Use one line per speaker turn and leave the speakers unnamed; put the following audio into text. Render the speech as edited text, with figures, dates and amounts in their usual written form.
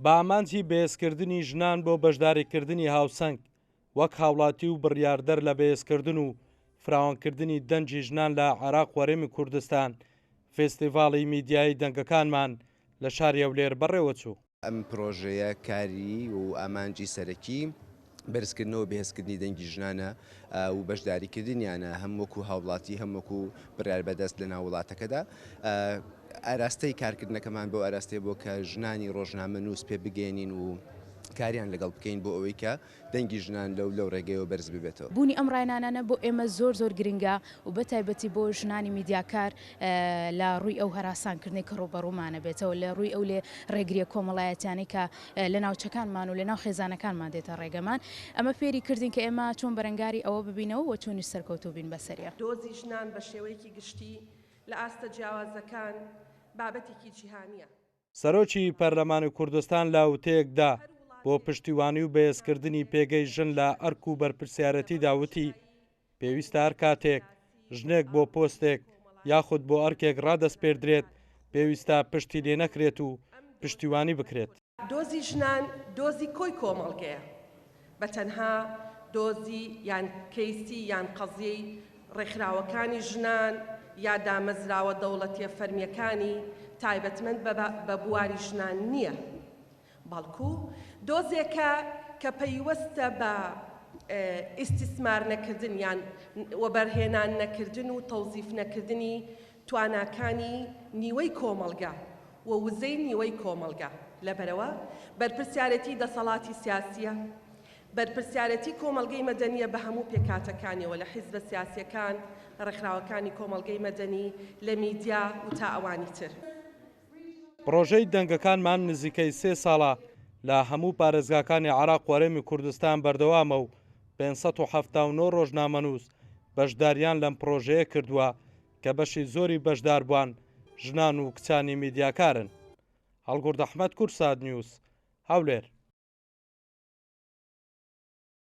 بە ئامانجی بەهێزکردنی ژنان بۆ بەشداریکردنی هاوسەنگ وەک هاوڵاتی و بڕیاردەر لە بەهێزکردن و فراوانکردنی دەنگی ژنان لە عێراق و هەرێمی کوردستان، فێستیڤاڵی میدیایی دەنگەکانمان لە شاری هەولێر بەڕێوەچوو.
ئەم پرۆژەیە کاری و ئامانجی سەرەکی بەرزکردنەوە و بەهێزکردنی دەنگی ژنانە و بەشداریکردنیانە هەم وەکو هاوڵاتی هەم وەکو بڕیاربەدەست لەناو وڵاتەکەدا. ئاراستەی کارکردنەکەمان بەو ئاراستەیە بووە کە ژنانی ڕۆژنامەنووس پێ بگەیەنین و کاریان لەگەڵ بکەین بۆ ئەوەی کە دەنگی ژنان لەو لەو ڕێگەیەوە بەرز ببێتەوە.
بوونی ئەم ڕاهێنانانە بۆ ئێمە زۆر زۆر گرنگە و بە تایبەتی بۆ ژنانی میدیاکار لە ڕووی ئەو هەراسانکردنەی کە ڕووبەڕوومانە بێتەوە، لە ڕووی ئەو لێ ڕێگرییە کۆمەڵایەتیانەی کە لە ناوچەکانمان و لە ناو خێزانەکانمان دێتە ڕێگەمان، ئەمە فێری کردین کە ئێمە چۆن بەرەنگاری ئەوە ببینەوە و چۆنیش سەرکەوتوو بین بەسەریا.
دۆزی ژنان بە شێوەیەکی گشتی لە ئاستە جیاوازەکان بابەتێکی جیهانییە.
سەرۆکی پەرلەمانی کوردستان لە وتەیەکدا بۆ پشتیوانی و بەهێزکردنی پێگەی ژن لە ئەرک و بەرپرسیارێتیدا وتی، پێویستە هەر کاتێک ژنێک بۆ پۆستێک یاخود بۆ ئەرکێک ڕادەسپێردرێت، پێویستە پشتی لێ نەکرێت و پشتیوانی بکرێت.
دۆزی ژنان دۆزی کۆی کۆمەڵگەیە، بە تەنها دۆزی یان کەیسی یان قەزیەی ڕێکخراوەکانی ژنان یا دامەزراوە دەوڵەتیە فەرمیەکانی تایبەتمەند بە بواری ژنان نیە، بەڵکو دۆزێکە کە پەیوەستە بە ئیستیسمار نەکردن یان وەبەرهێنان نەکردن و تەوزیف نەکردنی تواناکانی نیوەی کۆمەڵگە و وزەی نیوەی کۆمەڵگە. لەبەرئەوە بەرپرسیارێتی دەسەڵاتی سیاسییە، بەرپرسیارێتی کۆمەڵگەی مەدەنییە بە هەموو پێکهاتەکانیەوە لە حیزبە سیاسییەکان، ڕێکخراوەکانی کۆمەڵگەی مەدەنی، لە میدیا و تا ئەوانی تر.
پڕۆژەی دەنگەکانمان نزیکەی سێ ساڵە لە هەموو پارێزگاکانی عێراق و هەرێمی کوردستان بەردەوامە و 579 ڕۆژنامەنووس بەشداریان لەم پڕۆژەیە کردووە کە بەشی زۆری بەشداربووان ژنان و کچانی میدیاکارن. هەڵگورد ئەحمەد، کوردسات نیوز، هەولێر.